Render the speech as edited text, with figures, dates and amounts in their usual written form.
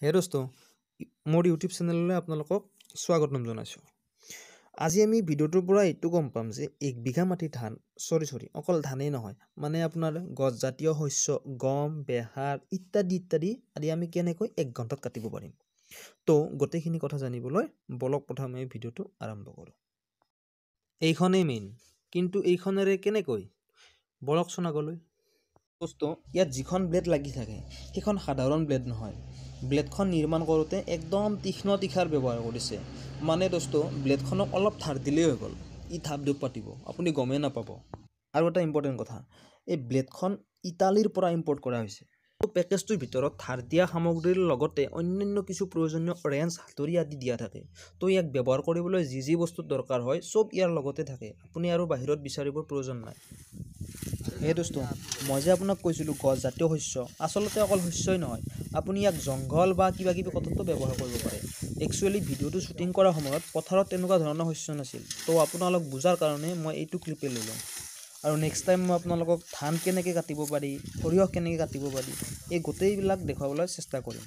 হে দোস্ত, মোৰ ইউটিউব চেনেললৈ আপোনালোকক স্বাগতম জনাইছোঁ। আজি আমি ভিডিঅ'টোৰ পৰা এইটো গম পাম যে 1 বিঘা মাটিৰ ধান, চৰি, অকল ধানেই নহয়, মানে আপোনাৰ গছজাতীয় শস্য, গম, বেহাৰ ইত্যাদি ইত্যাদি আদি আমি কেনেকৈ 1 ঘণ্টাত কাটিব পাৰিম। তো গোটেইখিনি কথা জানিবলৈ বলক প্ৰথমে ভিডিঅ'টো আৰম্ভ কৰোঁ। এইখনেই মেইন, কিন্তু এইখনেৰে কেনেকৈ, বলকচোন আগলৈ। দোস্ত, ইয়াত যিখন ব্লেড লাগি থাকে সেইখন সাধাৰণ ব্লেড নহয়। ব্লেডখন নিৰ্মাণ কৰোঁতে একদম তীক্ষ্ণ তীখাৰ ব্যৱহাৰ কৰিছে। মানে দোস্ত, ব্লেডখনক অলপ ধাৰ দিলেই হৈ গ'ল, ই ধাপ ধূপ পাতিব, আপুনি গমেই নাপাব। আৰু এটা ইম্পৰ্টেণ্ট কথা, এই ব্লেডখন ইটালীৰ পৰা ইম্পৰ্ট কৰা হৈছে। পেকেজটোৰ ভিতৰত ধাৰ দিয়া সামগ্ৰীৰ লগতে অন্যান্য কিছু প্ৰয়োজনীয় ৰেঞ্চ, হাতুৰী আদি দিয়া থাকে। তো ইয়াক ব্যৱহাৰ কৰিবলৈ যি যি বস্তুৰ দৰকাৰ হয় চব ইয়াৰ লগতে থাকে, আপুনি আৰু বাহিৰত বিচাৰিবৰ প্ৰয়োজন নাই। হে দোস্ত, মই যে আপোনাক কৈছিলোঁ গছজাতীয় শস্য, আচলতে অকল শস্যই নহয়, আপুনি ইয়াক জংঘল বা কিবা কিবি কথাতো ব্যৱহাৰ কৰিব পাৰে। একচুৱেলি ভিডিঅ'টো শ্বুটিং কৰাৰ সময়ত পথাৰত তেনেকুৱা ধৰণৰ শস্য নাছিল, তো আপোনালোক বুজাৰ কাৰণে মই এইটো ক্লিপে ল'লোঁ। আৰু নেক্সট টাইম মই আপোনালোকক ধান কেনেকৈ কাটিব পাৰি, সৰিয়হ কেনেকৈ কাটিব পাৰি, এই গোটেইবিলাক দেখুৱাবলৈ চেষ্টা কৰিম।